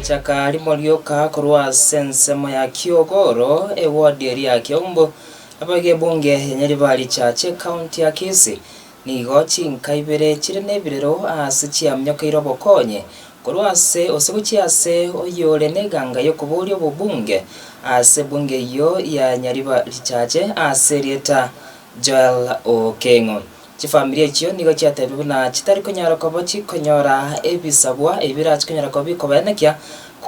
Richaka rimo rioka korwa ase ensemo ya Kiogoro, eward eria ya Kiaumbu, naboigo ebunge ya Nyaribari Church, ecounty ya Kisii, nigo chinka ibere chire nebirero ase chiaminyokeire obokonyi korwa ase ose gochia ase oyore neganga y'okoboria obobunge ase ebunge eyio ya Nyaribari Church ase erieta Joel Okeng'o. Chifamiri echio nigo chiatebiwe buna chitari konyara koba chikonyora ebisabwa ebi birache konyara koba bikobaenekia,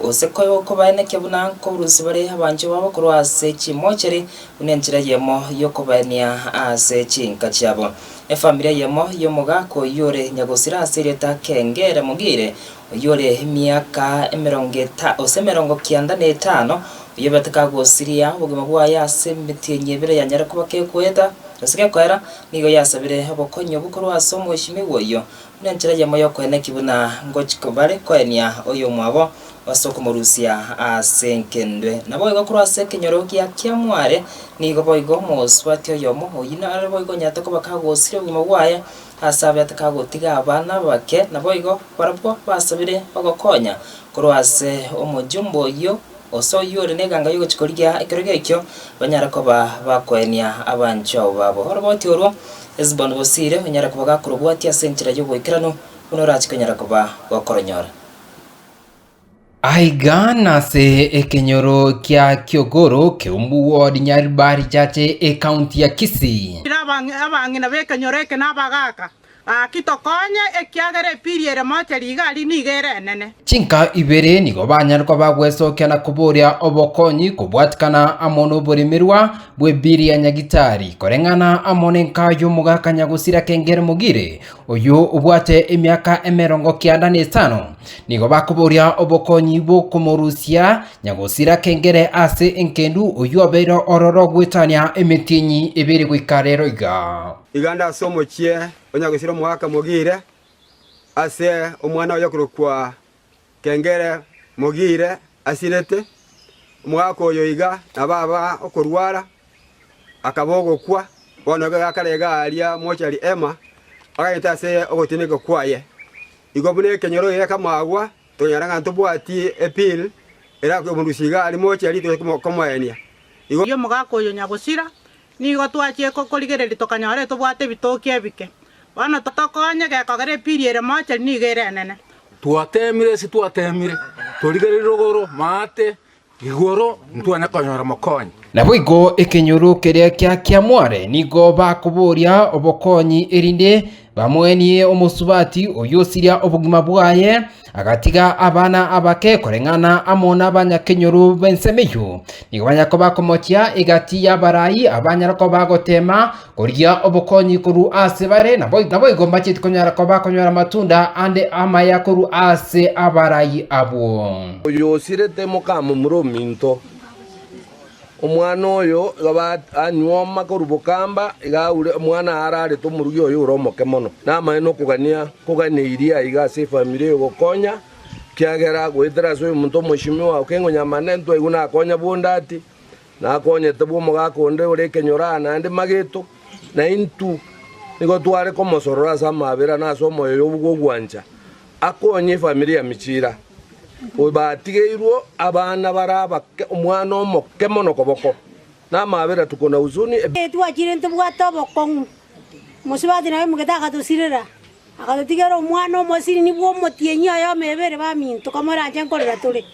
gose kobaenekia buna nkorusia bare abanchwa babo korwa ase chimocheri buna enchera eyemo y'okobaenia ase chinka chiabo. Efamiri eyemo y'omogaka oyio ore nyagosira ase erieta Kengere Mogire, oyio ore emiaka emerongo eta gose emerongo kianda na etano, oyio obete kagosiria obogima bwaye ase emetienyi ebere yanyare koba kegoeta, gose gekoera, Nigo yasabire obokonyi obwo korwa ase omoishimigwa oyio, buna enchera eyemo y'okoeneki buna ngochia bare koenia oyomwabo ase okomorusia ase enkendwe. Naboigo korwa ase ekenyoro gia kiamware nigo boigo omosubati oyomo oyio nare boigo onyarete koba kagosiria obogima bwaye ase abete kagotiga abana abake, naboigo barabwo basabire ogokonya korwa ase omojumbe oyio Gose oyio ore neganga y'ogochia korigia ekerogo ekio, banyare koba bakoenia abanchwa abo babo. Oroboti orwo Hesiboni bosiire, onyare koba gakorobwatia ase enchera y'oboikeranu, buna orache konyara koba gokoronyora. Aiga nase ekenyoro kia Kiogoro, Keumbu Ward, Nyaribari Chache, Ekaunti ya Kisii. Abang'ina b'ekenyoro eke na abagaaka, Gaki tokonye, ekiagera epiiri ere mocha riga aria nigo ere enene. Chinka ibere nigo banyare koba gwesokia na koboria obokonyi kobwatikana amo noboremerwa bw'ebiiri ya Nyagitari, koreng'ana amo nenka y'omogaka Nyagosira Kengere Mogire, oyio obwate emiaka emerongo kianda na etano. Nigo bakoboria obokonyi bw'okomorusia Nyagosira Kengere ase enkendu, oyio obeire ororo goetania emetienyi ebere goika rero iga. Iga nde ase omochie o Nyagusira omogaka Mogire, ase omwana oye okorokwa Kengere Mogire asirete. Omogaka oyo iga nabo aba okorwara, akaba ogokwa, bono iga gakare iga aria mochari Emma, agachete ase ogotineka kwaye. Igo buna ekenyoro gekamagwa, tokonyora ng'a ntobwati ebill erakomorusia iga aria mochari toche komoenia. Igo. Omogaka oyo Nyagusira Nigo twachia korigereria tokanyora etobwate ebitoki ebike. Bono tokonye gekogera epiiri ere mocheri nigo ere enene. Twateemire ase twateemire, torigererie rogoro, maate, igoro, ntwanya konyora mokonyi. Naboigo ekenyoro keria kia Kiamware nigo bakoboria obokonyi erinde Bamoenie omosubati oyio osiria obogima bwaye, agatiga abana abake koreng'ana amo nabanyakenyoro b'ensemo eyio. Nigo banyare koba komochia egati y'abarai abanyare koba goteema korigia obokonyi korwa ase bare, naboigo mbacheti konyara koba konyora amatunda ande amaya korwa ase abarai abwo. Oyo osirete mokamomura ominto. Omwana oyo iga anyuoma korwa bokamba, iga aure omwana ararete omorugi oye ore omoke mono. Namaene okogania koganeirie aiga ase efamiri eye gokonya, ekiagera goetera ase oyomonto omoshimiwa okeng'onya amane ntwaigwe nakonya bwondati, nakonyete bw'omogaka onde ore ekenyoro aa naende mageto, na intwe nigo tware komosorora ase amabera na ase omoyo bw'ogwancha akonye efamiri ya Michira. Batigeirwe abana bare abake, omwana omoke mono koboko, na amabera tuko na huzuni. Twachire ntobwate obokong'u, mosubati naye omogete agatosirera, agatotigera omwana omosiri bw'omotienyi oyomo ebere baminto komoranche nkorera tore.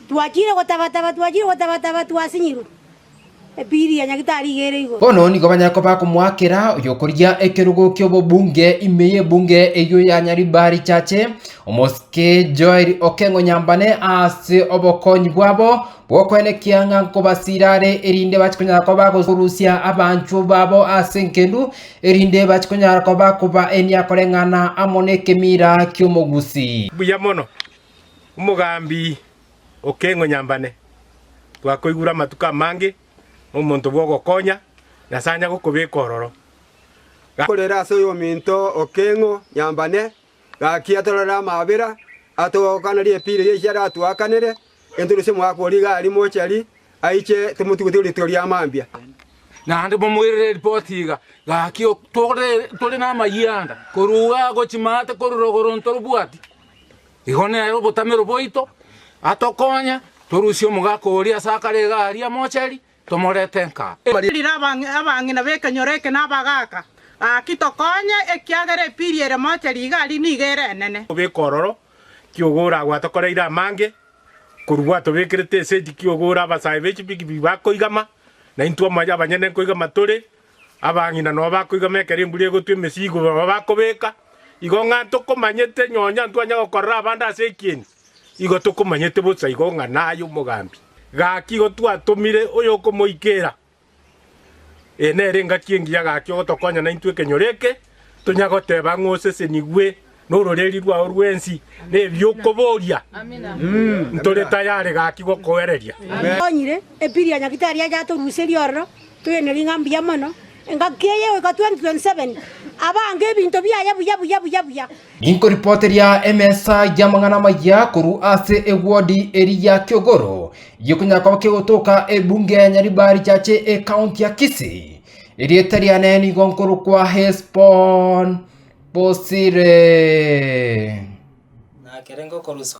Twachire gotabataba, twachire gotabataba twasinyirwe. Ebiiri ya Nyagitari iga ere igoro. Bono nigo banyare koba komoakera oyokorigia ekerogo ki'obobunge ime y'ebunge eyio ya Nyaribari Chache, omosike Joel Okengo Nyambane ase obokonyi bwabo bw'okoenekia ng'a nkobasira are erinde bache konyara koba bakorusia abanchwa babo ase engendu erinde bache konyara koba kobaenia koreng'ana amo nekemira ki'omogusii. Mbuya mono, omogambi Okeng'o Nyambane, twakoigure amatuko amange nomonto bw'ogokonya, Nyasae anya gokobeka ororo. Korera ase oyominto Okeng'o Nyambane, gaki atororere amabera, atoakanerie epiira eyio echi aratoakanere, enturuse omogaka oria iga aria mochari, aiche tomotugutie rituko ria mambia. Naende momoirere eripoti iga, Gaki tore namayianda korwa igaa gochia maate korwa rogoro ntorobwati. Igo nere obotamero bwaito. Atokonye, torusie omogaka oria ase akare iga aria mocheri, tomorete nka. Rire abang'ina b'ekenyoro eke na abagaaka, Gaki tokonye, ekiagera epiiri ere mocheri iga aria nigo ere enene. Obeke ororo, ki ogora gwatokoreire amange, korwa gwatobekerete esegi ki ogora abasae be chipigipigi bakoigama, na intwe abanyene nkoigama tore, Abang'ina nabo bakoigama ekero embura egotwa emesigo nabo bakobeka. Igo ng'a ntokomanyete nyonya ntwanya gokorera abande ase ekieni, igo tokomanyete bosa igo ng'a naye omogambi. Gaki igo twatomire oyokomoikera. Eye nere engaki engiya gaki ogotokonya naintwe ekenyoro eke, tonya goteba ng'a osesenigwe nororeri rwao rwensi nebiokoboria. Ntore tayari gaki gokoereria. Konyire epiri ya Nyagetari aye atoruserie ororo, Toeneri ng'a mbuya mono, engaki eye goika 2027 abange ebinto biaye buya buya buya buya. Ninkoripoteria emesa y'amang'ana amaya korwa ase ewodi eria ya Kiogoro, eyio koba kegotoka ebunge ya Nyaribari Chache ekaunti ya Kisii. Erieta riane nigo nkorokwa Hesbon Bosire. Na kerengo korusia.